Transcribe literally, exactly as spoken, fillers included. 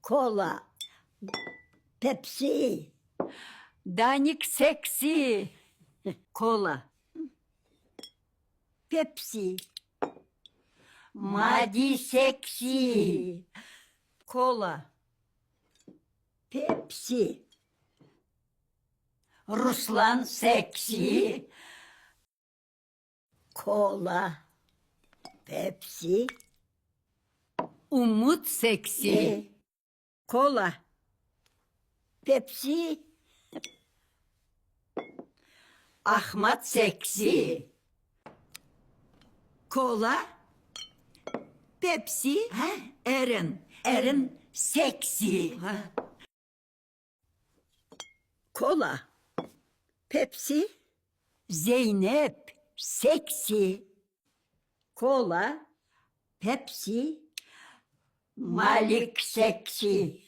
Кола. Пепси. Даник секси. Кола. Пепси. Мади секси. Кола. Пепси. Руслан секси. Кола. Пепси. Умут секси. Э. Кола. Пепси. Ахмат секси. Кола. Пепси. А? Эрен. Эрен секси. А? Кола. Пепси. Зейнеп секси. Кола. Пепси. Малик секси.